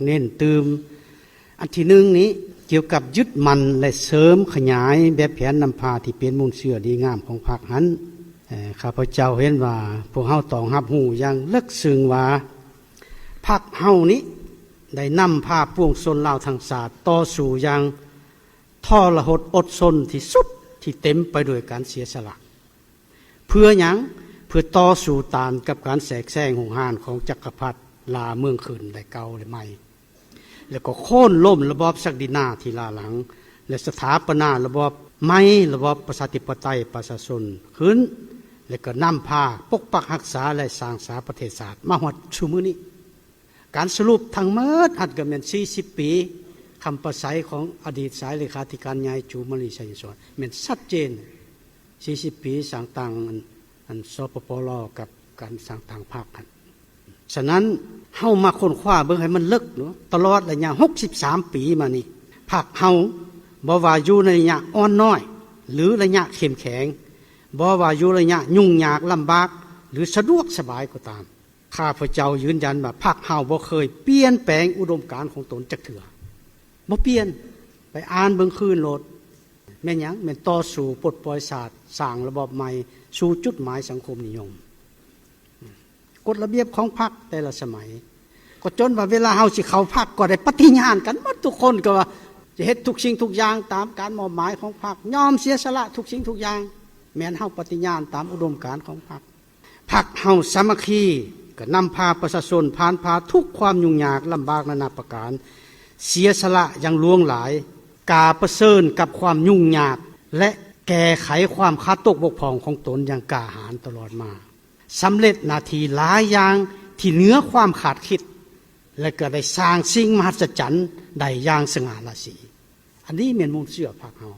ເນັ້ນຕື່ມ. ອັນທີໜຶ່ງນີ້ ກ່ຽວກັບຍຶດໝັ້ນ ແລະ ເສີມຂະຫຍາຍແບບແຜນນຳພາທີ່ເປັນມູນເຊື້ອດີງາມຂອງພັກຫັ້ນ. ເອີ ຂ້າພະເຈົ້າເຫັນວ່າພວກເຮົາຕ້ອງຮັບຮູ້ຢ່າງເລິກເຊິ່ງວ່າ ພັກເຮົານີ້ໄດ້ນຳພາປວງຊົນລາວທັງຊາດຕໍ່ສູ້ຢ່າງທໍລະຫົດອົດທົນທີ່ສຸດ ທີ່ເຕັມໄປດ້ວຍການເສຍສະຫຼະ. ເພື່ອຫຍັງ? ເພື່ອຕໍ່ສູ້ຕ້ານກັບການແຊກແຊງຮຸກຮານຂອງຈັກກະພັດລ່າເມືອງຂຶ້ນໄດ້ເກົ່າແລະໃໝ່ ແລະກໍໂຄ່ນລົ້ມລະບອບສັກດິນາທີ່ລ້າຫຼັງ ແລະສະຖາປະນາລະບອບໃໝ່ ລະບອບປະຊາທິປະໄຕປະຊາຊົນຂຶ້ນ ແລະກໍນຳພາປົກປັກຮັກສາ ແລະສ້າງສາປະເທດຊາດມາຮອດຊຸມື້ນີ້. ການສະຫຼຸບທັງໝົດຫັ້ນກໍແມ່ນສີ່ສິບປີຄຳປາໄສຂອງອະດີດສາຍເລຂາທິການໃຫຍ່ ຈູມາລີ ໄຊຍະສອນ ແມ່ນຊັດເຈນ. ສີ່ສິບປີສ້າງຕັ້ງອັນ ອັນ ສປປລ ກັບການສ້າງຕັ້ງພັກຫັ້ນ. ສະນັ້ນ ເຮົາມາຄົ້ນຄວ້າເບິ່ງໃຫ້ມັນເລິກເນາະ, ຕະຫຼອດໄລຍະຫົກສິບສາມປີມານີ້ ພັກເຮົາ ບໍ່ວ່າຢູ່ໃນໄລຍະອ່ອນນ້ອຍ ຫຼື ໄລຍະເຂັ້ມແຂງ, ບໍ່ວ່າຢູ່ໄລຍະຫຍຸ້ງຍາກລຳບາກ ຫຼື ສະດວກສະບາຍກໍຕາມ, ຂ້າພະເຈົ້າຢືນຢັນວ່າ ພັກເຮົາບໍ່ເຄີຍປ່ຽນແປງອຸດົມການຂອງຕົນຈັກເທື່ອ. ບໍ່ປ່ຽນ. ໄປອ່ານເບິ່ງຄືນໂລດ. ແມ່ນຫຍັງ? ແມ່ນຕໍ່ສູ້ປົດປ່ອຍຊາດ, ສ້າງລະບອບໃໝ່ ສູ່ຈຸດໝາຍສັງຄົມນິຍົມ. ກົດລະບຽບຂອງພັກແຕ່ລະສະໄໝ ກໍຈົນວ່າເວລາເຮົາຊິເຂົ້າພັກ ກໍໄດ້ປະຕິຍານກັນໝົດທຸກຄົນ ກໍວ່າຈະເຮັດທຸກສິ່ງທຸກຢ່າງຕາມການມອບໝາຍຂອງພັກ, ຍອມເສຍສະຫຼະທຸກສິ່ງທຸກຢ່າງ. ແມ່ນເຮົາປະຕິຍານຕາມອຸດົມການຂອງພັກ. ພັກເຮົາສາມັກຄີ ກໍນຳພາປະຊາຊົນຜ່ານຜ່າທຸກຄວາມຫຍຸ້ງຍາກລຳບາກນານາປະການ, ເສຍສະຫຼະຢ່າງຫຼວງຫຼາຍ, ກ້າປະເຊີນກັບຄວາມຫຍຸ້ງຍາກ ແລະ ແກ້ໄຂຄວາມຂາດຕົກບົກຜ່ອງຂອງຕົນຢ່າງກ້າຫານຕະຫຼອດມາ, ສຳເລັດໜ້າທີ່ຫຼາຍຢ່າງທີ່ເໜືອຄວາມຄາດຄິດ ແລະ ກໍໄດ້ສ້າງສິ່ງມະຫັດສະຈັນໄດ້ຢ່າງສະຫງ່າລາສີ. ອັນນີ້ແມ່ນມູນເຊື້ອພັກເຮົາ.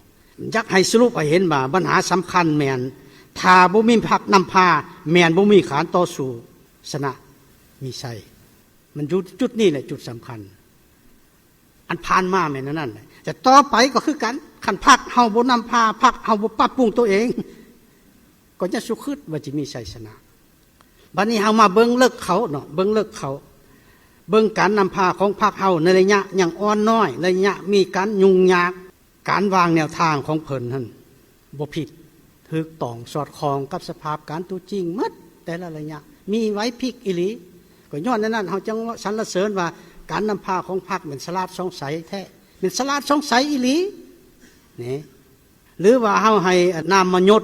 ຢາກໃຫ້ສະຫຼຸບໃຫ້ເຫັນວ່າບັນຫາສຳຄັນແມ່ນ ຖ້າບໍ່ມີພັກນຳພາ ແມ່ນບໍ່ມີການຕໍ່ສູ້ຊະນະມີໄຊ. ມັນຢູ່ຈຸດນີ້ແຫຼະຈຸດສຳຄັນ. ອັນຜ່ານມາແມ່ນອັນນັ້ນແຫຼະ, ແຕ່ຕໍ່ໄປກໍຄືກັນ. ຄັນພັກເຮົາບໍ່ນຳພາ, ພັກເຮົາບໍ່ປັບປຸງຕົວເອງ, ກໍຢ່າສຸຄິດວ່າຈະມີໄຊຊະນະ. ບັດນີ້ເຮົາມາເບິ່ງເລິກເຂົ້າເນາະ, ເບິ່ງເລິກເຂົ້າ, ເບິ່ງການນຳພາຂອງພັກເຮົາໃນໄລຍະຍັງອ່ອນນ້ອຍ, ໄລຍະມີການຫຍຸ້ງຍາກ, ການວາງແນວທາງຂອງເພິ່ນຫັ້ນບໍ່ຜິດ, ຖືກຕ້ອງສອດຄ່ອງກັບສະພາບການຕົວຈິງໝົດແຕ່ລະໄລຍະ, ມີໄຫວພິບອີ່ຫຼີ. ກໍຍ້ອນແນວນັ້ນ ເຮົາຈຶ່ງສັນລະເສີນວ່າການນຳພາຂອງພັກແມ່ນສະຫຼາດຊ່ອງໃສແທ້, ແມ່ນສະຫຼາດຊ່ອງໃສອີ່ຫຼີນີ້. ຫຼືວ່າເຮົາໃຫ້ນາມມະຍົດ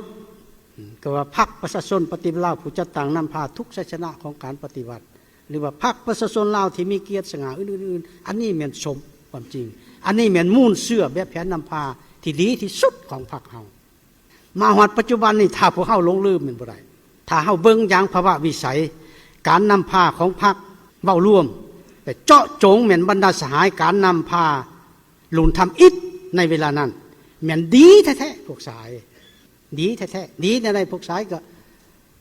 ກໍວ່າພັກປະຊາຊົນປະຕິວັດລາວ ຜູ້ຈັດຕັ້ງນຳພາທຸກໄຊຊະນະຂອງການປະຕິວັດ, ຫຼືວ່າພັກປະຊາຊົນລາວທີ່ມີກຽດສະຫງ່າອື່ນໆ. ອັນນີ້ແມ່ນສົມຄວາມຈິງ, ອັນນີ້ແມ່ນມູນເຊື້ອແບບແຜນນຳພາທີ່ດີທີ່ສຸດຂອງພັກເຮົາ. ມາຮອດປັດຈຸບັນນີ້ ຖ້າພວກເຮົາຫຼົງລືມແມ່ນບໍ່ໄດ້. ຖ້າເຮົາເບິ່ງຢ່າງພາວະວິໄສການນຳພາຂອງພັກເວົ້າລວມ ແລະ ເຈາະຈົງແມ່ນບັນດາສະຫາຍການນຳພາ ລຸນທຳອິດໃນເວລານັ້ນແມ່ນດີແທ້ໆ ພວກຊາຍ, ດີແທ້ໆ. ດີແນວໃດ? ພວກຊາຍກໍ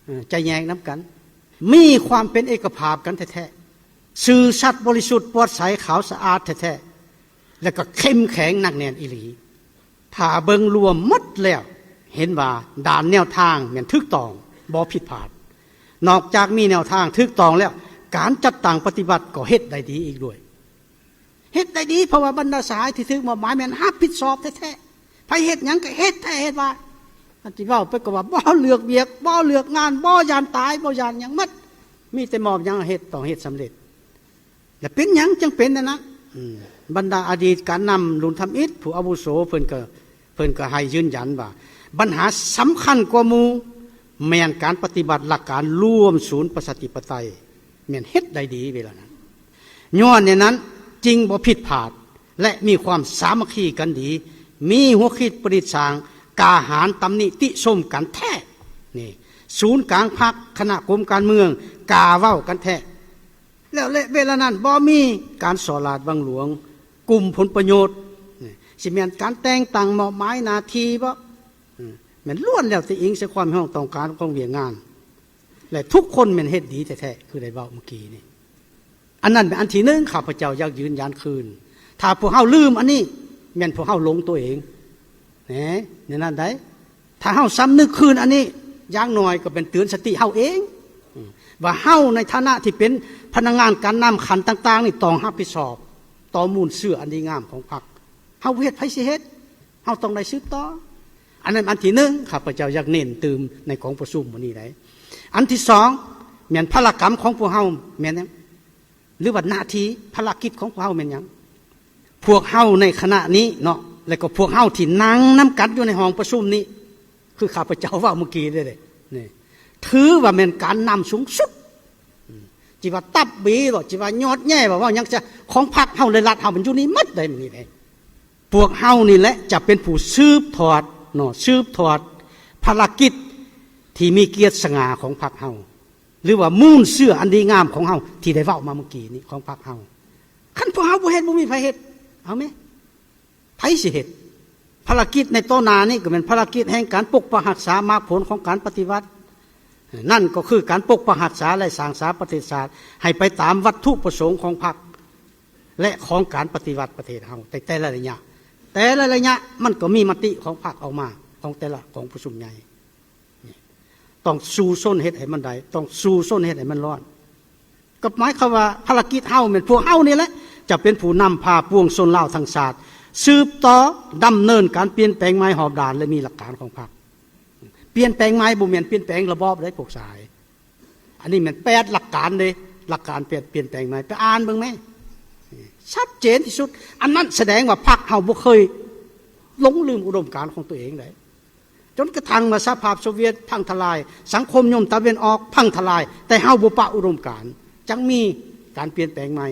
ເອີ ຈະແຍກນຳກັນ, ມີຄວາມເປັນເອກະພາບກັນແທ້ໆ, ຊື່ສັດບໍລິສຸດປອດໃສຂາວສະອາດແທ້ໆ ແລະ ກໍເຂັ້ມແຂງໜັກແໜ້ນອີ່ຫຼີ. ຖ້າເບິ່ງລວມໝົດແລ້ວ ເຫັນວ່າດ້ານແນວທາງແມ່ນຖືກຕ້ອງ, ບໍ່ຜິດພາດ. ນອກຈາກມີແນວທາງຖືກຕ້ອງແລ້ວ, ການຈັດຕັ້ງປະຕິບັດກໍເຮັດໄດ້ດີອີກດ້ວຍ. ເຮັດໄດ້ດີ ເພາະວ່າບັນດາສະຫາຍທີ່ຖືກມອບໝາຍແມ່ນຮັບຜິດຊອບແທ້ໆ. ໃຜເຮັດຫຍັງກໍເຮັດແທ້ເຮັດວ່າ. ອັນທີ່ເວົ້າໄປກໍວ່າບໍ່ເລືອກວຽກ, ບໍ່ເລືອກງານ, ບໍ່ຢ້ານຕາຍ, ບໍ່ຢ້ານຫຍັງໝົດ. ມີແຕ່ມອບຫຍັງເຮັດ, ຕ້ອງເຮັດສຳເລັດ. ແລະ ເປັນຫຍັງຈຶ່ງເປັນແນວນັ້ນ? ອືມ, ບັນດາອະດີດການນຳລຸນທຳອິດ ຜູ້ອາວຸໂສ ເພິ່ນກໍ ເພິ່ນກໍໃຫ້ຢືນຢັນວ່າ ບັນຫາສຳຄັນກວ່າໝູ່ແມ່ນການປະຕິບັດຫຼັກການລວມສູນປະຊາທິປະໄຕ ແມ່ນເຮັດໄດ້ດີເວລານັ້ນ. ຍ້ອນແນວນັ້ນຈຶ່ງບໍ່ຜິດພາດ ແລະ ມີຄວາມສາມັກຄີກັນດີ, ມີຫົວຄິດປະດິດສ້າງ, ກ້າຫານຕຳນິຕິຊົມກັນແທ້. ນີ້ ສູນກາງພັກ, ຄະນະກົມການເມືອງ ກ້າເວົ້າກັນແທ້. ແລ້ວ ແລະ ເວລານັ້ນບໍ່ມີການສໍ້ລາດບັງຫຼວງ, ກຸ່ມຜົນປະໂຫຍດ, ຊິແມ່ນການແຕ່ງຕັ້ງມອບໝາຍໜ້າທີ່ບໍ? ແມ່ນລ້ວນແລ້ວແຕ່ອີງໃສ່ຄວາມຮຽກຮ້ອງຕ້ອງການຂອງວຽກງານ ແລະ ທຸກຄົນແມ່ນເຮັດດີແທ້ໆ ຄືໄດ້ເວົ້າເມື່ອກີ້ນີ້. ອັນນັ້ນແມ່ນອັນທີໜຶ່ງ ຂ້າພະເຈົ້າຢາກຢືນຢັນຄືນ. ຖ້າພວກເຮົາລືມອັນນີ້ ແມ່ນພວກເຮົາຫຼົງຕົວເອງ. ແນ ແນວນັ້ນໃດ໋. ຖ້າເຮົາສຳນຶກຄືນອັນນີ້ ຢ່າງໜ້ອຍກໍເປັນເຕືອນສະຕິເຮົາເອງ ວ່າເຮົາໃນຖານະທີ່ເປັນພະນັກງານການນຳຂັ້ນຕ່າງໆນີ້ ຕ້ອງຮັບຜິດຊອບ ຕໍ່ມູນເຊື້ອອັນດີງາມຂອງພັກ. ເຮົາບໍ່ເຮັດ ໃຜຊິເຮັດ? ເຮົາຕ້ອງໄດ້ສືບຕໍ່. ອັນນັ້ນອັນທີໜຶ່ງ ຂ້າພະເຈົ້າຢາກເນັ້ນຕື່ມໃນກອງປະຊຸມມື້ນີ້ໄດ໋. ອັນທີສອງ ແມ່ນພາລະກຳຂອງພວກເຮົາແມ່ນຫຍັງ? ຫຼືວ່າໜ້າທີ່ ພາລະກິດຂອງພວກເຮົາແມ່ນຫຍັງ? ພວກເຮົາໃນຂະນະນີ້ເນາະ ແລະກໍພວກເຮົາທີ່ນັ່ງນຳກັນຢູ່ໃນຫ້ອງປະຊຸມນີ້ ຄືຂ້າພະເຈົ້າເວົ້າເມື່ອກີ້ນີ້ເດ້ ນີ້ ຖືວ່າແມ່ນການນຳສູງສຸດ ອືມ ຊິວ່າຕັບບີບໍ່ ຊິວ່າຍອດແຍ່ບໍ່ ເວົ້າຫຍັງຊະ ຂອງພັກເຮົາ ແລະລັດເຮົາ ມັນຢູ່ນີ້ໝົດໄດ໋ ມື້ນີ້ເດ້. ພວກເຮົານີ້ແຫຼະຈະເປັນຜູ້ສືບທອດເນາະ ສືບທອດພາລະກິດທີ່ມີກຽດສະຫງ່າຂອງພັກເຮົາ ຫຼືວ່າມູນເຊື້ອອັນດີງາມຂອງເຮົາ ທີ່ໄດ້ເວົ້າມາເມື່ອກີ້ນີ້ ຂອງພັກເຮົາ. ຄັນພວກເຮົາບໍ່ເຮັດ ບໍ່ມີໃຜເຮັດ ເອົາແມ ໃຜຊິເຮັດ? ພາລະກິດໃນຕໍ່ໜ້ານີ້ກໍແມ່ນພາລະກິດແຫ່ງການປົກປັກຮັກສາໝາກຜົນຂອງການປະຕິວັດ ນັ້ນກໍຄືການປົກປັກຮັກສາ ແລະ ສ້າງສາປະເທດຊາດໃຫ້ໄປຕາມວັດຖຸປະສົງຂອງພັກ ແລະ ຂອງການປະຕິວັດປະເທດເຮົາ ແຕ່ ແຕ່ລະໄລຍະ ແຕ່ລະໄລຍະ ມັນກໍມີມະຕິຂອງພັກອອກມາ ຂອງແຕ່ລະກອງປະຊຸມໃຫຍ່. ຕ້ອງສູ້ຊົນເຮັດໃຫ້ມັນໄດ້ ຕ້ອງສູ້ຊົນເຮັດໃຫ້ມັນລອດ. ກໍໝາຍຄວາມວ່າພາລະກິດເຮົາແມ່ນພວກເຮົານີ້ແຫຼະ ຈະເປັນຜູ້ນຳພາປວງຊົນລາວທັງຊາດ ສືບຕໍ່ດຳເນີນການປ່ຽນແປງໃໝ່ຮອບດ້ານ ແລະ ມີຫຼັກການຂອງພັກ. ປ່ຽນແປງໃໝ່ບໍ່ແມ່ນປ່ຽນແປງລະບອບເດ້ພວກສາຍ. ອັນນີ້ແມ່ນແປດຫຼັກການເດ້ ຫຼັກການປ່ຽນ ປ່ຽນແປງໃໝ່ ໄປອ່ານເບິ່ງແມ ຊັດເຈນທີ່ສຸດ. ອັນນັ້ນສະແດງວ່າພັກເຮົາບໍ່ເຄີຍຫຼົງລືມອຸດົມການຂອງຕົວເອງເດ້. ຈົນກະທັ່ງວ່າສະຫະພາບໂຊວຽດພັງທະລາຍ, ສັງຄົມນິຍົມຕາເວັນອອກພັງທະລາຍ, ແຕ່ເຮົາບໍ່ປະອຸດົມການ, ຈັ່ງມີການປ່ຽນແປງໃໝ່.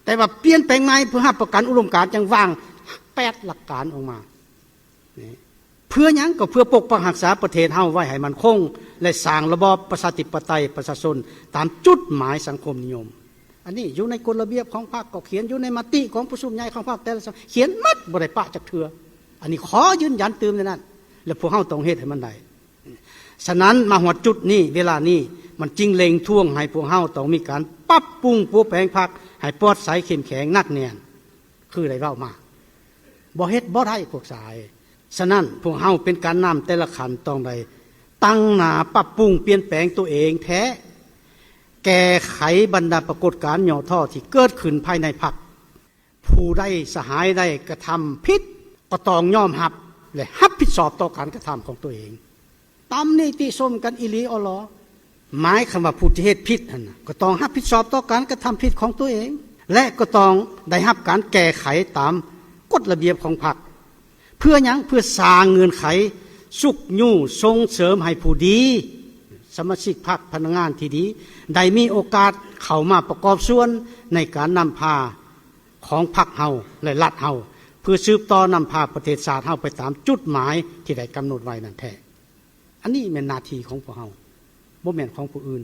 ແຕ່ວ່າປ່ຽນແປງໃໝ່ເພື່ອຮັບປະກັນອຸດົມການ, ຈັ່ງວາງແປດຫຼັກການອອກມາ. ນີ້ ເພື່ອຫຍັງ? ກໍເພື່ອປົກປັກຮັກສາປະເທດເຮົາໄວ້ໃຫ້ໝັ້ນຄົງ ແລະ ສ້າງລະບອບປະຊາທິປະໄຕປະຊາຊົນຕາມຈຸດໝາຍສັງຄົມນິຍົມ. ອັນນີ້ຢູ່ໃນກົດລະບຽບຂອງພັກ ກໍຂຽນຢູ່ໃນມະຕິຂອງປະຊຸມໃຫຍ່ຂອງພັກແຕ່ລະສະ ຂຽນໝົດ ບໍ່ໄດ້ປະຈັກເທື່ອ. ອັນນີ້ຂໍຢືນຢັນຕື່ມໃນນັ້ນ ແລະ ພວກເຮົາຕ້ອງເຮັດໃຫ້ມັນໄດ້. ສະນັ້ນ ມາຮອດຈຸດນີ້ ເວລານີ້ ມັນຈຶ່ງເລັ່ງທວງໃຫ້ພວກເຮົາຕ້ອງມີການປັບປຸງປົວແປງພັກໃຫ້ປອດໃສ ເຂັ້ມແຂງ ໜັກແໜ້ນ ຄືໄດ້ເວົ້າມາ. ບໍ່ເຮັດບໍ່ໄດ້ພວກສາຍ. ສະນັ້ນ ພວກເຮົາເປັນການນຳແຕ່ລະຂັ້ນຕ້ອງໄດ້ຕັ້ງໜ້າປັບປຸງປ່ຽນແປງຕົວເອງແທ້ ແກ້ໄຂບັນດາປາກົດການຫຍໍ້ທໍ້ທີ່ເກີດຂຶ້ນພາຍໃນພັກ. ຜູ້ໃດສະຫາຍໃດກະທຳຜິດ ກໍຕ້ອງຍອມຮັບ ແລະ ຮັບຜິດຊອບຕໍ່ການກະທຳຂອງຕົວເອງ. ຕຳນິຕິຊົມກັນອີ່ຫຼີອໍຫຼໍ ໝາຍຄວາມວ່າຜູ້ທີ່ເຮັດຜິດຫັ້ນນະ ກໍຕ້ອງຮັບຜິດຊອບຕໍ່ການກະທຳຜິດຂອງຕົວເອງ ແລະ ກໍຕ້ອງໄດ້ຮັບການແກ້ໄຂຕາມກົດລະບຽບຂອງພັກ. ເພື່ອຫຍັງ? ເພື່ອສ້າງເງື່ອນໄຂຊຸກຍູ້ສົ່ງເສີມໃຫ້ຜູ້ດີ, ສະມາຊິກພັກ, ພະນັກງານທີ່ດີ ໄດ້ມີໂອກາດເຂົ້າມາປະກອບສ່ວນໃນການນຳພາຂອງພັກເຮົາ ແລະ ລັດເຮົາ ເພື່ອສືບຕໍ່ນຳພາປະເທດຊາດເຮົາໄປຕາມຈຸດໝາຍທີ່ໄດ້ກຳນົດໄວ້ນັ້ນແທ້. ອັນນີ້ແມ່ນໜ້າທີ່ຂອງພວກເຮົາ ບໍ່ແມ່ນຂອງຜູ້ອື່ນ.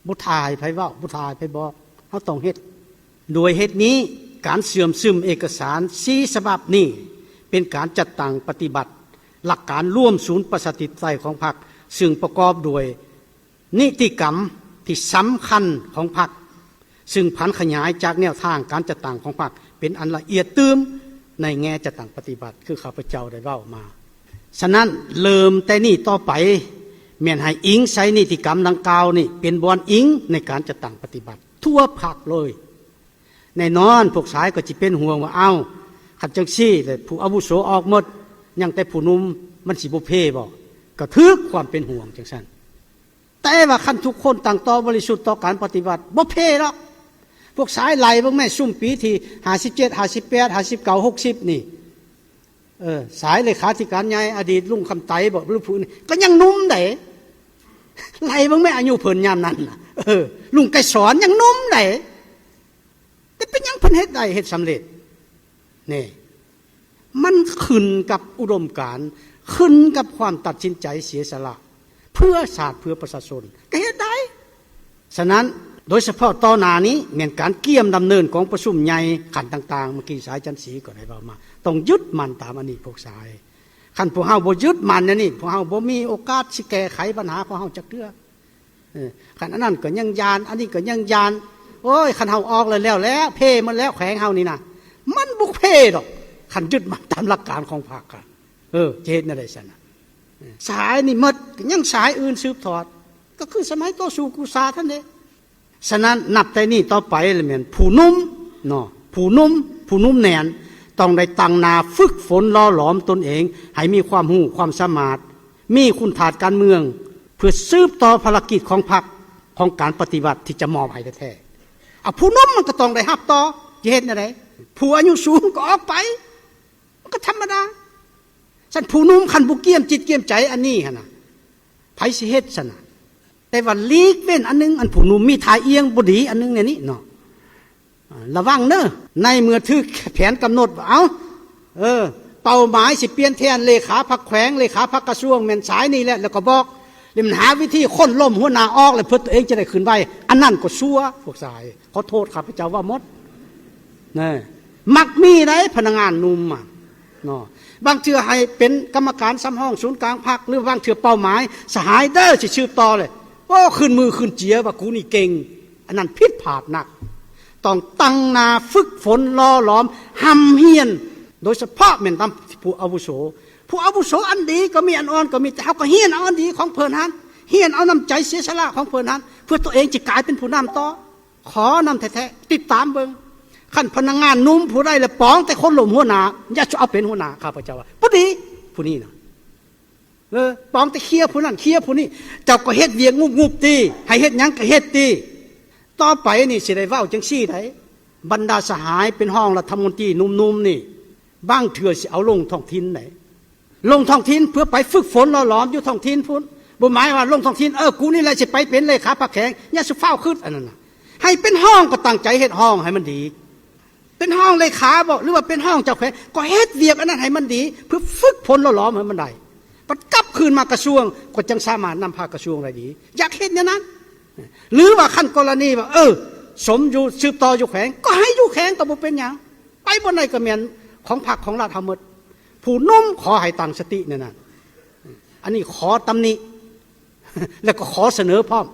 ບໍ່ຖ້າໃຫ້ໃຜເວົ້າ ບໍ່ຖ້າໃຫ້ໃຜບອກ ເຮົາຕ້ອງເຮັດ. ດ້ວຍເຫດນີ້ ການເຊື່ອມຊຶມເອກະສານສີ່ສະບັບນີ້ ເປັນການຈັດຕັ້ງປະຕິບັດຫຼັກການລວມສູນປະຊາທິປະໄຕຂອງພັກ ຊຶ່ງປະກອບດ້ວຍນິຕິກຳທີ່ສຳຄັນຂອງພັກ ຊຶ່ງຜັນຂະຫຍາຍຈາກແນວທາງການຈັດຕັ້ງຂອງພັກເປັນອັນລະອຽດຕື່ມໃນແງ່ຈັດຕັ້ງປະຕິບັດ ຄືຂ້າພະເຈົ້າໄດ້ເວົ້າມາ. ສະນັ້ນ ເລີ່ມແຕ່ນີ້ຕໍ່ໄປ ແມ່ນໃຫ້ອີງໃສ່ນິຕິກຳດັ່ງກ່າວນີ້ເປັນບ່ອນອີງໃນການຈັດຕັ້ງປະຕິບັດທົ່ວພັກເລີຍ. ແນ່ນອນ ພວກຊາຍກໍຊິເປັນຫ່ວງວ່າ ເອົ້າ ຄັນຈັ່ງຊີ້ແລ້ວ ຜູ້ອາວຸໂສອອກໝົດ ຍັງແຕ່ຜູ້ໜຸ່ມ ມັນຊິບໍ່ເພບໍ່? ກໍຖືກຄວາມເປັນຫ່ວງຈັ່ງຊັ້ນ. ແຕ່ວ່າຄັນທຸກຄົນຕັ້ງຕໍ່ບໍລິສຸດຕໍ່ການປະຕິວັດ ບໍ່ເພດອກ. ພວກຊາຍໄລ່ເບິ່ງແມ້ ຊຸມປີທີ່ຫ້າສິບເຈັດ ຫ້າສິບແປດ ຫ້າສິບເກົ້າ ຫົກສິບນີ້ ເອີ ສາຍເລຂາທິການໃຫຍ່ ອະດີດລຸງຄຳໄຕບໍ ຫຼືຜູ້ອື່ນ ກໍຍັງໜຸ່ມໃດ໋. ໄລ່ເບິ່ງແມ້ ອາຍຸເພິ່ນຍາມນັ້ນນະ ເອີ ລຸງໄກສອນຍັງໜຸ່ມໃດ໋. ແຕ່ເປັນຫຍັງເພິ່ນເຮັດໄດ້ ເຮັດສຳເລັດ? ນີ້ ມັນຂຶ້ນກັບອຸດົມການ ຂຶ້ນກັບຄວາມຕັດສິນໃຈເສຍສະຫຼະ ເພື່ອຊາດ ເພື່ອປະຊາຊົນ ກໍເຮັດໄດ້. ສະນັ້ນ ໂດຍສະເພາະຕໍ່ໜ້ານີ້ ແມ່ນການກຽມດຳເນີນກອງປະຊຸມໃຫຍ່ຂັ້ນຕ່າງໆ ເມື່ອກີ້ສາຍຈັນສີກໍໄດ້ເວົ້າມາ ຕ້ອງຍຶດໝັ້ນຕາມອັນນີ້ພວກສາຍ. ຄັນພວກເຮົາບໍ່ຍຶດໝັ້ນແນວນີ້ ພວກເຮົາບໍ່ມີໂອກາດຊິແກ້ໄຂບັນຫາຂອງເຮົາຈັກເທື່ອ. ເອີ ຄັນອັນນັ້ນກໍຍັງຢ້ານ ອັນນີ້ກໍຍັງຢ້ານ ໂອ້ຍ ຄັນເຮົາອອກແລ້ວ ແລ້ວແລ້ວ ເພໝົດແລ້ວ ແຂວງເຮົານີ້ນະ ມັນບໍ່ເພດອກ ຄັນຍຶດໝັ້ນຕາມຫຼັກການຂອງພັກ. ເອີ ຈະເຮັດແນວໃດຊັ້ນນະ? ສາຍນີ້ໝົດ ກໍຍັງສາຍອື່ນສືບທອດ ກໍຄືສະໄໝຕໍ່ສູ້ກູ້ຊາດຫັ້ນເດ້. ສະນັ້ນ ນັບແຕ່ນີ້ຕໍ່ໄປລະແມ່ນຜູ້ໜຸ່ມ ເນາະ ຜູ້ໜຸ່ມ ຜູ້ໜຸ່ມແໜ້ນ ຕ້ອງໄດ້ຕັ້ງໜ້າຝຶກຝົນຫຼໍ່ຫຼອມຕົນເອງ ໃຫ້ມີຄວາມຮູ້ຄວາມສາມາດ ມີຄຸນທາດການເມືອງ ເພື່ອສືບຕໍ່ພາລະກິດຂອງພັກ ຂອງການປະຕິວັດທີ່ຈະມອບໃຫ້ແທ້ໆ. ເອົາ ຜູ້ໜຸ່ມມັນກໍຕ້ອງໄດ້ຮັບຕໍ່ ຈະເຮັດແນວໃດ? ຜູ້ອາຍຸສູງກໍອອກໄປ ມັນກໍທຳມະດາ. ຊັ້ນຜູ້ໜຸ່ມຄັນບໍ່ກຽມຈິດກຽມໃຈອັນນີ້ຫັ້ນນະ ໃຜຊິເຮັດຊັ້ນນະ? ແຕ່ວ່າຫຼີກເວັ້ນອັນໜຶ່ງ ອັນຜູ້ໜຸ່ມມີທ່າອ່ຽງບໍ່ດີອັນໜຶ່ງໃນນີ້ເນາະ ລະວັງເດີ ໃນເມື່ອຖືກແຜນກຳນົດວ່າ ເອົ້າ ເອີ ເປົ້າໝາຍຊິປ່ຽນແທນເລຂາພັກແຂວງ ເລຂາພັກກະຊວງ ແມ່ນສາຍນີ້ແຫຼະ ແລ້ວກໍບອກ ແລ້ວມັນຫາວິທີໂຄ່ນລົ້ມຫົວໜ້າອອກ ແລ້ວເພື່ອຕົວເອງຈະໄດ້ຂຶ້ນໄວ ອັນນັ້ນກໍຊົ່ວ ພວກສາຍ ຂໍໂທດ ຂ້າພະເຈົ້າເວົ້າໝົດ ນະ ມັກມີໄດ໋ພະນັກງານໜຸ່ມອະເນາະ ບາງເທື່ອໃຫ້ເປັນກຳມະການສຳຮອງສູນກາງພັກ ຫຼືບາງເທື່ອເປົ້າໝາຍ ສະຫາຍເດີ ຊິສືບຕໍ່ເລີຍ ໂອ້ ຂຶ້ນມືຂຶ້ນເຈຍວ່າກູນີ້ເກັ່ງ ອັນນັ້ນຜິດພາດໜັກ ຕ້ອງຕັ້ງໜ້າຝຶກຝົນຫຼໍ່ຫຼອມຮ່ຳຮຽນ ໂດຍສະເພາະແມ່ນນຳຜູ້ອາວຸໂສ ຜູ້ອາວຸໂສອັນດີກໍມີ ອັນອ່ອນກໍມີ ແຕ່ເຮົາກໍຮຽນເອົາອັນດີຂອງເພິ່ນຫັ້ນ ຮຽນເອົານ້ຳໃຈເສຍສະຫຼະຂອງເພິ່ນຫັ້ນ ເພື່ອຕົວເອງຈະກາຍເປັນຜູ້ນຳຕໍ່. ຂໍນຳແທ້ໆ ຕິດຕາມເບິ່ງ ຄັນພະນັກງານໜຸ່ມຜູ້ໃດລະປອງແຕ່ຄົນລົ້ມຫົວໜ້າ ຢ່າສູ່ເອົາເປັນຫົວໜ້າ ຂ້າພະເຈົ້າວ່າບໍ່ດີ ຜູ້ນີ້ນະ ເອີ ປອງແຕ່ເຄຍຜູ້ນັ້ນເຄຍຜູ້ນີ້ ເຈົ້າກໍເຮັດວຽກງຸບໆຕິ ໃຫ້ເຮັດຫຍັງກໍເຮັດຕິ. ຕໍ່ໄປນີ້ຊິໄດ້ເວົ້າຈັ່ງຊີ້ໄດ໋ ບັນດາສະຫາຍເປັນຮອງລັດຖະມົນຕີໜຸ່ມໆນີ້ ບາງເທື່ອຊິເອົາລົງທ້ອງຖິ່ນໄດ໋ ລົງທ້ອງຖິ່ນເພື່ອໄປຝຶກຝົນຫຼໍ່ຫຼອມຢູ່ທ້ອງຖິ່ນພຸ້ນ ບໍ່ໝາຍວ່າລົງທ້ອງຖິ່ນ ເອີ ກູນີ້ແຫຼະຊິໄປເປັນເລຂາພັກແຂວງ ຢ່າສູ່ຟ້າວຄິດອັນນັ້ນນະ ໃຫ້ເປັນຮອງກໍຕັ້ງໃຈເຮັດຮອງໃຫ້ມັນດີ ເປັນຮອງເລຂາບໍ ຫຼືວ່າເປັນຮອງເຈົ້າແຂວງ ກໍເຮັດວຽກອັນນັ້ນໃຫ້ມັນດີ ເພື່ອຝຶກຝົນຫຼໍ່ຫຼອມໃຫ້ມັນໄດ້ ບັດກັບຄືນມາກະຊວງ ກໍຈັ່ງສາມາດນຳພາກະຊວງໄດ້ດີ ຢາກເຮັດແນວນັ້ນ ຫຼືວ່າຄັນກໍລະນີວ່າ ເອີ ສົມຢູ່ ສືບຕໍ່ຢູ່ແຂວງ ກໍໃຫ້ຢູ່ແຂວງກໍບໍ່ເປັນຫຍັງ ໄປບ່ອນໃດກໍແມ່ນຂອງພັກຂອງລັດເຮົາໝົດ ຜູ້ໜຸ່ມຂໍໃຫ້ຕັ້ງສະຕິແນວນັ້ນ ອັນນີ້ຂໍຕຳໜິ ແລ້ວກໍຂໍສະເໜີພ້ອມ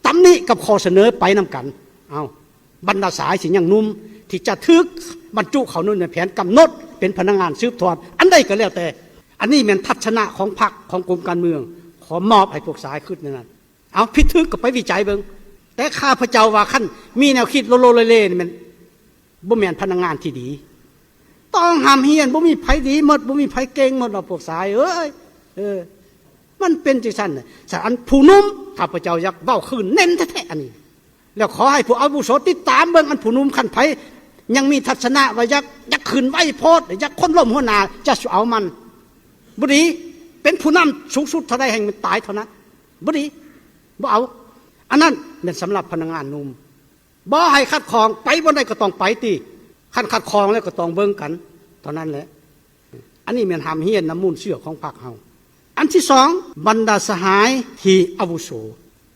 ຕຳໜິກັບຂໍ້ສະເໜີໄປນຳກັນ ເອົາ ບັນດາສາຍທີ່ຍັງໜຸ່ມ ທີ່ຈະຖືກບັນຈຸເຂົ້າຢູ່ໃນແຜນກຳນົດເປັນພະນັກງານສືບທອດ ອັນໃດກໍແລ້ວແຕ່ ອັນນີ້ແມ່ນທັດສະນະຂອງພັກ ຂອງກົມການເມືອງ ຂໍມອບໃຫ້ພວກສາຍຄິດແນວນັ້ນ ເອົາ ຜິດຖືກກໍໄປວິໄຈເບິ່ງ ແຕ່ຂ້າພະເຈົ້າວ່າ ຄັນມີແນວຄິດໂລໆເລໆນີ້ແມ່ນ ບໍ່ແມ່ນພະນັກງານທີ່ດີ ຕ້ອງຮ່ຳຮຽນ ບໍ່ມີໃຜດີໝົດ ບໍ່ມີໃຜເກັ່ງໝົດດອກພວກສາຍເອີຍ ເອີ ມັນເປັນຈັ່ງຊັ້ນນະ ສະ ອັນຜູ້ໜຸ່ມ ຂ້າພະເຈົ້າຢາກເວົ້າຄືນເນັ້ນແທ້ໆ ອັນນີ້ ແລ້ວຂໍໃຫ້ຜູ້ອາວຸໂສຕິດຕາມເບິ່ງ ອັນຜູ້ໜຸ່ມ ຄັນໃຜຍັງມີທັດສະນະວ່າຢາກ ຢາກຂຶ້ນໄວໂພດ ຢາກໂຄ່ນລົ້ມຫົວໜ້າ ຢ່າສູ່ເອົາມັນ ບໍ່ດີ ເປັນຜູ້ນຳສູງສຸດເທົ່າໃດແຮ່ງມັນຕາຍເທົ່ານັ້ນ ບໍ່ດີ ບໍ່ເອົາ ອັນນັ້ນແມ່ນສຳລັບພະນັກງານໜຸ່ມ ບໍ່ໃຫ້ຂັດຂ້ອງ ໄປບ່ອນໃດກໍຕ້ອງໄປຕິ ຄັນຂັດຂ້ອງແລ້ວກໍຕ້ອງເບິ່ງກັນເທົ່ານັ້ນແຫຼະ ອັນນີ້ແມ່ນຮ່ຳຮຽນນຳມູນເຊື້ອຂອງພັກເຮົາ. ອັນທີສອງ ບັນດາສະຫາຍທີ່ອາວຸໂສ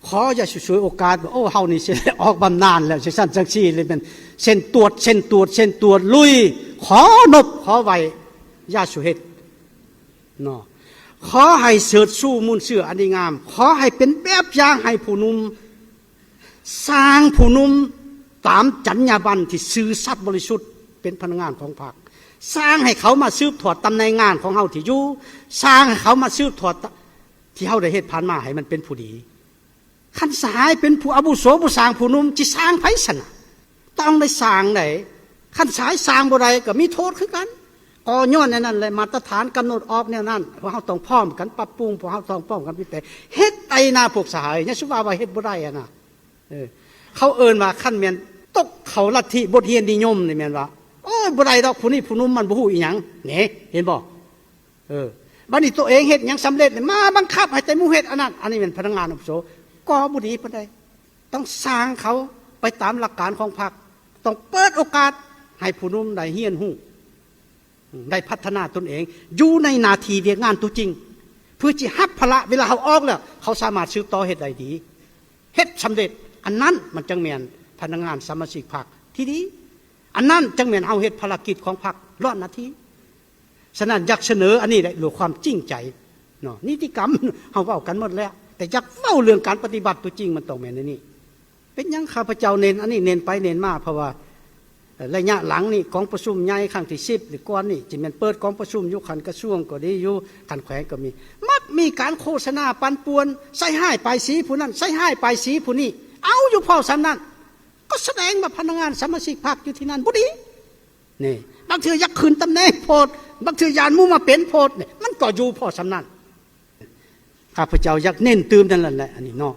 ຂໍຢ່າຊິສວຍໂອກາດວ່າ ໂອ້ ເຮົານີ້ຊິໄດ້ອອກບຳນານແລ້ວ ຈັ່ງຊັ້ນຈັ່ງຊີ້ ເລີຍແມ່ນເຊັນຕວດ ເຊັນຕວດ ເຊັນຕວດ ລຸຍ ຂໍນົບຂໍໄຫວ້ ຢ່າສູ່ເຮັດເນາະ ຂໍໃຫ້ເສີດຊູມູນເຊື້ອອັນດີງາມ ຂໍໃຫ້ເປັນແບບຢ່າງໃຫ້ຜູ້ໜຸ່ມ ສ້າງຜູ້ໜຸ່ມຕາມຈັນຍາບັນທີ່ຊື່ສັດບໍລິສຸດ ເປັນພະນັກງານຂອງພັກ ສ້າງໃຫ້ເຂົາມາສືບທອດຕຳແໜ່ງງານຂອງເຮົາທີ່ຢູ່ ສ້າງໃຫ້ເຂົາມາສືບທອດທີ່ເຮົາໄດ້ເຮັດຜ່ານມາໃຫ້ມັນເປັນຜູ້ດີ. ຄັນສະຫາຍເປັນຜູ້ອາວຸໂສບໍ່ສ້າງຜູ້ໜຸ່ມ ຊິສ້າງໃຜຊັ້ນນະ? ຕ້ອງໄດ້ສ້າງໃດ໋ ຄັນສະຫາຍສ້າງບໍ່ໄດ້ກໍມີໂທດຄືກັນ. ກໍຍ້ອນແນວນັ້ນແຫຼະ ມາດຕະຖານກຳນົດອອກແນວນັ້ນ ພວກເຮົາຕ້ອງພ້ອມກັນປັບປຸງ ພວກເຮົາຕ້ອງພ້ອມກັນປ່ຽນແປງ ເຮັດໄດ້ນະພວກສະຫາຍ ຢ່າຊິວ່າວ່າເຮັດບໍ່ໄດ້ຫັ້ນນະ. ເອີ ເຂົາເອີ້ນວ່າຄັນແມ່ນຕົກເຂົ້າລັດທິບົດຮຽນນິຍົມນີ້ແມ່ນວ່າ ໂອ້ຍ ບໍ່ໄດ້ດອກ ຜູ້ນີ້ຜູ້ໜຸ່ມມັນບໍ່ຮູ້ອີ່ຫຍັງ ເນ ເຫັນບໍ່? ເອີ ບັດນີ້ຕົວເອງເຮັດຫຍັງສຳເລັດ ມາບັງຄັບໃຫ້ແຕ່ໝູ່ເຮັດອັນນັ້ນ ອັນນີ້ແມ່ນພະນັກງານອາວຸໂສ ກໍບໍ່ດີປານໃດ. ຕ້ອງສ້າງເຂົາໄປຕາມຫຼັກການຂອງພັກ ຕ້ອງເປີດໂອກາດໃຫ້ຜູ້ໜຸ່ມໄດ້ຮຽນຮູ້ ໄດ້ພັດທະນາຕົນເອງ ຢູ່ໃນໜ້າທີ່ວຽກງານຕົວຈິງ ເພື່ອຊິຮັບພາລະ ເວລາເຮົາອອກແລ້ວ ເຂົາສາມາດສືບຕໍ່ເຮັດໄດ້ດີ ເຮັດສຳເລັດ ອັນນັ້ນມັນຈັ່ງແມ່ນພະນັກງານສະມາຊິກພັກທີ່ດີ ອັນນັ້ນຈັ່ງແມ່ນເຮົາເຮັດພາລະກິດຂອງພັກລ້ອນໜ້າທີ່. ສະນັ້ນຢາກສະເໜີອັນນີ້ແຫຼະ ດ້ວຍຄວາມຈິງໃຈເນາະ ນິຕິກຳເຮົາເວົ້າກັນໝົດແລ້ວ ແຕ່ຢາກເວົ້າເລື່ອງການປະຕິບັດຕົວຈິງ ມັນຕ້ອງແມ່ນແນວນີ້. ເປັນຫຍັງຂ້າພະເຈົ້າເນັ້ນອັນນີ້ ເນັ້ນໄປເນັ້ນມາ ເພາະວ່າ ເອີ ໄລຍະຫຼັງນີ້ກອງປະຊຸມໃຫຍ່ຄັ້ງທີສິບ ຫຼືກ່ອນນີ້ ຈະແມ່ນເປີດກອງປະຊຸມຢູ່ຂັ້ນກະຊວງກໍດີ ຢູ່ຂັ້ນແຂວງກໍມີ ມັກມີການໂຄສະນາປັ່ນປ່ວນ ໃສ່ຮ້າຍປ້າຍສີຜູ້ນັ້ນ ໃສ່ຮ້າຍປ້າຍສີຜູ້ນີ້ ເອົາຢູ່ພໍສ່ຳນັ້ນ. ກໍສະແດງວ່າພະນັກງານສະມາຊິກພັກຢູ່ທີ່ນັ້ນບໍ່ດີ. ນີ້ ບາງເທື່ອຢາກຂຶ້ນຕຳແໜ່ງໂພດ, ບາງເທື່ອຢ້ານໝູ່ມາເປັນໂພດ, ນີ້ ມັນກໍຢູ່ພໍສ່ຳນັ້ນ. ຂ້າພະເຈົ້າຢາກເນັ້ນຕື່ມນັ້ນແຫຼະ ອັນນີ້ເນາະ.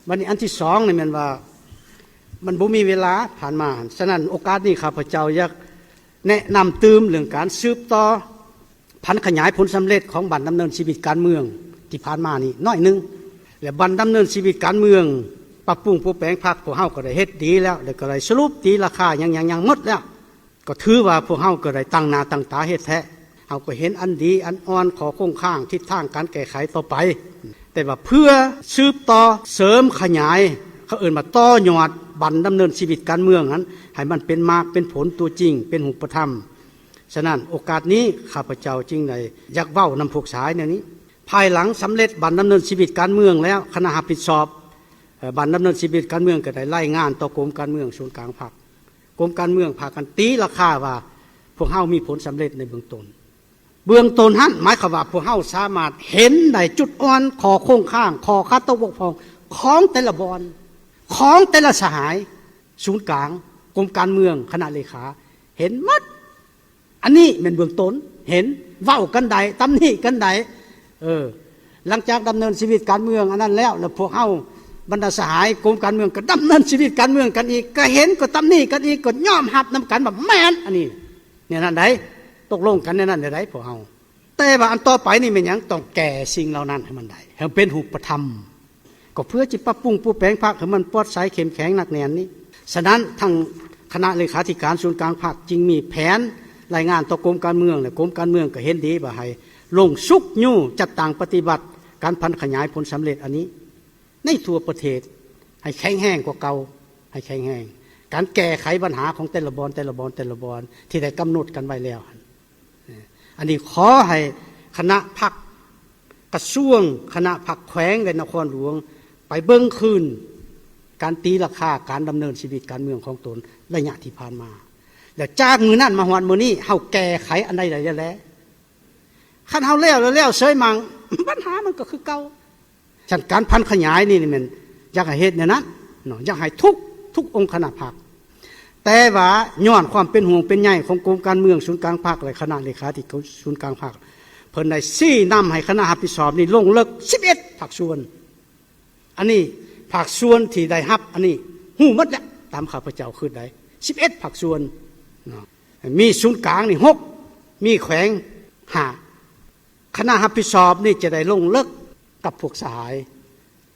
ບັດນີ້ອັນທີສອງນີ້ແມ່ນວ່າ ມັນບໍ່ມີເວລາຜ່ານມາ. ສະນັ້ນໂອກາດນີ້ ຂ້າພະເຈົ້າຢາກແນະນຳຕື່ມເລື່ອງການສືບຕໍ່ ຜັນຂະຫຍາຍຜົນສຳເລັດຂອງບັ້ນດຳເນີນຊີວິດການເມືອງທີ່ຜ່ານມານີ້ໜ້ອຍໜຶ່ງ ແລະ ບັ້ນດຳເນີນຊີວິດການເມືອງ ປັບປຸງປົວແປງພັກ ພວກເຮົາກໍໄດ້ເຮັດດີແລ້ວ ແລະ ກໍໄດ້ສະຫຼຸບຕີລາຄາຫຍັງໆໝົດແລ້ວ. ກໍຖືວ່າພວກເຮົາກໍໄດ້ຕັ້ງໜ້າຕັ້ງຕາເຮັດແທ້. ເຮົາກໍເຫັນອັນດີອັນອ່ອນ ຂໍ້ຄົງຄ້າງ ທິດທາງການແກ້ໄຂຕໍ່ໄປ. ແຕ່ວ່າເພື່ອສືບຕໍ່ເສີມຂະຫຍາຍ ເຂົາເອີ້ນວ່າຕໍ່ຍອດບັ້ນດຳເນີນຊີວິດການເມືອງນັ້ນ ໃຫ້ມັນເປັນໝາກເປັນຜົນຕົວຈິງ ເປັນຮູບປະທຳ. ສະນັ້ນໂອກາດນີ້ ຂ້າພະເຈົ້າຈຶ່ງໄດ້ຢາກເວົ້ານຳພວກຊາຍແນວນີ້. ພາຍຫຼັງສຳເລັດບັ້ນດຳເນີນຊີວິດການເມືອງແລ້ວ ຄະນະຮັບຜິດຊອບ ເອີ ບັ້ນດຳເນີນຊີວິດການເມືອງກໍໄດ້ລາຍງານຕໍ່ກົມການເມືອງສູນກາງພັກ. ກົມການເມືອງພາກັນຕີລາຄາວ່າ ພວກເຮົາມີຜົນສຳເລັດໃນເບື້ອງຕົ້ນ. ເບື້ອງຕົ້ນຫັ້ນ ໝາຍຄວາມວ່າພວກເຮົາສາມາດເຫັນໄດ້ຈຸດອ່ອນ ຂໍ້ຄົງຄ້າງ ຂໍ້ຂັດຕົກບົກຜ່ອງຂອງແຕ່ລະບ່ອນ ຂອງແຕ່ລະສະຫາຍ ສູນກາງ ກົມການເມືອງ ຄະນະເລຂາ ເຫັນໝົດ. ອັນນີ້ແມ່ນເບື້ອງຕົ້ນ ເຫັນເວົ້າກັນໄດ້ ຕຳໜິກັນໄດ້. ເອີ ຫຼັງຈາກດຳເນີນຊີວິດການເມືອງອັນນັ້ນແລ້ວ ແລ້ວພວກເຮົາບັນດາສະຫາຍກົມການເມືອງກໍດຳເນີນຊີວິດການເມືອງກັນອີກ ກໍເຫັນ ກໍຕຳໜິກັນອີກ ກໍຍອມຮັບນຳກັນວ່າແມ່ນ ອັນນີ້ແນວນັ້ນໃດ໋ ຕົກລົງກັນແນວນັ້ນໃດ໋ພວກເຮົາ. ແຕ່ວ່າອັນຕໍ່ໄປນີ້ແມ່ນຫຍັງ? ຕ້ອງແກ້ສິ່ງເຫຼົ່ານັ້ນໃຫ້ມັນໄດ້ ໃຫ້ມັນເປັນຮູບປະທຳ. ກໍເພື່ອຈະປັບປຸງປຸງແປງພັກໃຫ້ມັນປອດໃສ ເຂັ້ມແຂງ ໜັກແໜ້ນນີ້. ສະນັ້ນ ທາງຄະນະເລຂາທິການສູນກາງພັກຈຶ່ງມີແຜນລາຍງານຕໍ່ກົມການເມືອງ ແລະ ກົມການເມືອງກໍເຫັນດີວ່າໃຫ້ລົງຊຸກຍູ້ຈັດຕັ້ງປະຕິບັດການຜັນຂະຫຍາຍຜົນສຳເລັດອັນນີ້ໃນທົ່ວປະເທດ ໃຫ້ແຂງແຮງກວ່າເກົ່າ ໃຫ້ແຂງແຮງ ການແກ້ໄຂບັນຫາຂອງແຕ່ລະບ່ອນ ແຕ່ລະບ່ອນ ແຕ່ລະບ່ອນ ທີ່ໄດ້ກຳນົດກັນໄວ້ແລ້ວຫັ້ນ. ອັນນີ້ຂໍໃຫ້ຄະນະພັກກະຊວງ ຄະນະພັກແຂວງ ແລະ ນະຄອນຫຼວງ ໄປເບິ່ງຄືນການຕີລາຄາການດຳເນີນຊີວິດການເມືອງຂອງຕົນໄລຍະທີ່ຜ່ານມາ ແລ້ວຈາກມື້ນັ້ນມາຮອດມື້ນີ້ ເຮົາແກ້ໄຂອັນໃດໄດ້ແລ້ວແລະ? ຄັນເຮົາແລ້ວແລ້ວເສີຍໝັ່ງ ບັນຫາມັນກໍຄືເກົ່າ. ສະນັ້ນການຜັນຂະຫຍາຍນີ້ ນີ້ແມ່ນຢາກໃຫ້ເຮັດແນວນັ້ນເນາະ ຢາກໃຫ້ທຸກ ທຸກອົງຄະນະພັກ. ແຕ່ວ່າຍ້ອນຄວາມເປັນຫ່ວງເປັນໃຍຂອງກົມການເມືອງສູນກາງພັກ ແລະ ຄະນະເລຂາທິການສູນກາງພັກ ເພິ່ນໄດ້ຊີ້ນຳໃຫ້ຄະນະຮັບຜິດຊອບນີ້ລົງເລິກສິບເອັດພາກສ່ວນ. ອັນນີ້ພາກສ່ວນທີ່ໄດ້ຮັບອັນນີ້ຮູ້ໝົດແລ້ວ ຕາມຂ້າພະເຈົ້າຄິດໄດ້ ສິບເອັດພາກສ່ວນເນາະ. ມີສູນກາງນີ້ຫົກ ມີແຂວງຫ້າ. ຄະນະຮັບຜິດຊອບນີ້ຈະໄດ້ລົງເລິກກັບພວກສະຫາຍ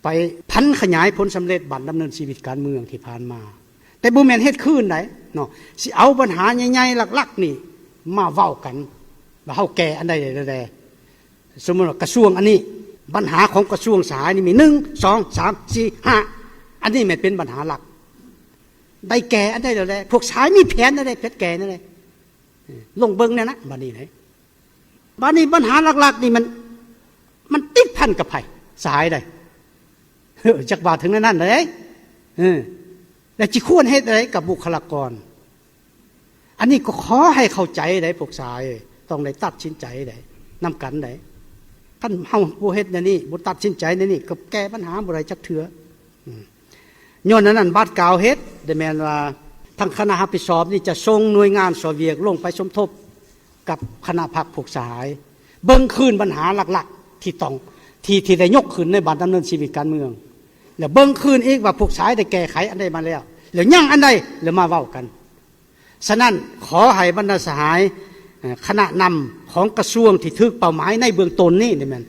ໄປຜັນຂະຫຍາຍຜົນສຳເລັດບັ້ນດຳເນີນຊີວິດການເມືອງທີ່ຜ່ານມາ. ແຕ່ບໍ່ແມ່ນເຮັດຄືນໃດເນາະ ຊິເອົາບັນຫາໃຫຍ່ໆຫຼັກໆນີ້ມາເວົ້າກັນ ວ່າເຮົາແກ້ອັນໃດແດ່. ສົມມຸດວ່າກະຊວງອັນນີ້ ບັນຫາຂອງກະຊວງສະຫາຍນີ້ມີ ໜຶ່ງ ສອງ ສາມ ສີ່ ຫ້າ ອັນນີ້ແມ່ນເປັນບັນຫາຫຼັກ ໄດ້ແກ້ອັນໃດແລ້ວແຫຼະ ພວກສະຫາຍມີແຜນແນວໃດ ແຜນແກ້ແນວໃດ ລົງເບິ່ງແນວນະ ບາດນີ້ເດ້. ບາດນີ້ບັນຫາຫຼັກໆນີ້ມັນ ມັນຕິດພັນກັບໃຜ ສະຫາຍໃດ ເອີ ຈັກວ່າເຖິງແນວນັ້ນເດ້ ເອີ ແລ້ວຊິຄວນເຮັດໃດກັບບຸກຄະລາກອນ. ອັນນີ້ກໍຂໍໃຫ້ເຂົ້າໃຈໃດ ພວກສະຫາຍ ຕ້ອງໄດ້ຕັດສິນໃຈໃດ ນຳກັນໃດ. ຄັນເຮົາບໍ່ເຮັດແນວນີ້ ບໍ່ຕັດສິນໃຈແນວນີ້ ກໍແກ້ບັນຫາບໍ່ໄດ້ຈັກເທື່ອ. ອືມ ຍ້ອນອັນນັ້ນ ບາດກາວເຮັດໄດ້ແມ່ນວ່າ ທາງຄະນະຮັບຜິດຊອບນີ້ຈະສົ່ງໜ່ວຍງານຊ່ອຍວຽກລົງໄປສົມທົບກັບຄະນະພັກພວກສະຫາຍ ເບິ່ງຄືນບັນຫາຫຼັກໆທີ່ຕ້ອງ ທີ່ ທີ່ໄດ້ຍົກຂຶ້ນໃນບັ້ນດຳເນີນຊີວິດການເມືອງ ແລ້ວເບິ່ງຄືນອີກວ່າພວກສະຫາຍໄດ້ແກ້ໄຂອັນໃດມາແລ້ວ ແລ້ວຍັງອັນໃດ ແລ້ວມາເວົ້າກັນ. ສະນັ້ນ ຂໍໃຫ້ບັນດາສະຫາຍ ເອີ ຄະນະນຳຂອງກະຊວງທີ່ຖືກເປົ້າໝາຍໃນເບື້ອງຕົ້ນນີ້ ນີ້ແມ່ນ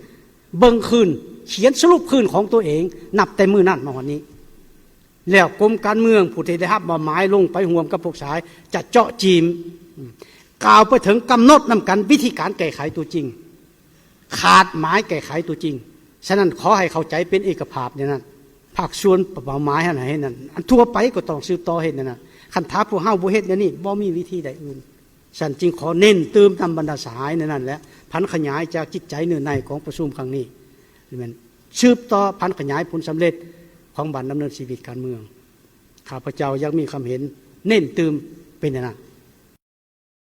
ເບິ່ງຄືນ ຂຽນສະຫຼຸບຄືນຂອງຕົວເອງ ນັບແຕ່ມື້ນັ້ນມາຮອດນີ້ ແລ້ວກົມການເມືອງຜູ້ທີ່ໄດ້ຮັບມອບໝາຍລົງໄປຮ່ວມກັບພວກສະຫາຍ ຈະເຈາະຈີ້ມ ກ່າວໄປເຖິງກຳນົດນຳກັນວິທີການແກ້ໄຂຕົວຈິງ ຄາດໝາຍແກ້ໄຂຕົວຈິງ. ສະນັ້ນ ຂໍໃຫ້ເຂົ້າໃຈເປັນເອກະພາບແນວນັ້ນ ພາກສ່ວນເປົ້າໝາຍຫັ້ນໃຫ້ນັ້ນ ອັນທົ່ວໄປກໍຕ້ອງສືບຕໍ່ເຮັດແນວນັ້ນ. ຄັນຖ້າພວກເຮົາບໍ່ເຮັດແນວນີ້ ບໍ່ມີວິທີໃດອື່ນ. ສະນັ້ນຈຶ່ງຂໍເນັ້ນຕື່ມນຳບັນດາສະຫາຍໃນນັ້ນແຫຼະ ຜັນຂະຫຍາຍຈາກຈິດໃຈເນື້ອໃນຂອງປະຊຸມຄັ້ງນີ້ ແມ່ນສືບຕໍ່ຜັນຂະຫຍາຍຜົນສຳເລັດຂອງບັ້ນດຳເນີນຊີວິດການເມືອງ. ຂ້າພະເຈົ້າຢາກມີຄຳເຫັນເນັ້ນຕື່ມເປັນແນວນັ້ນ.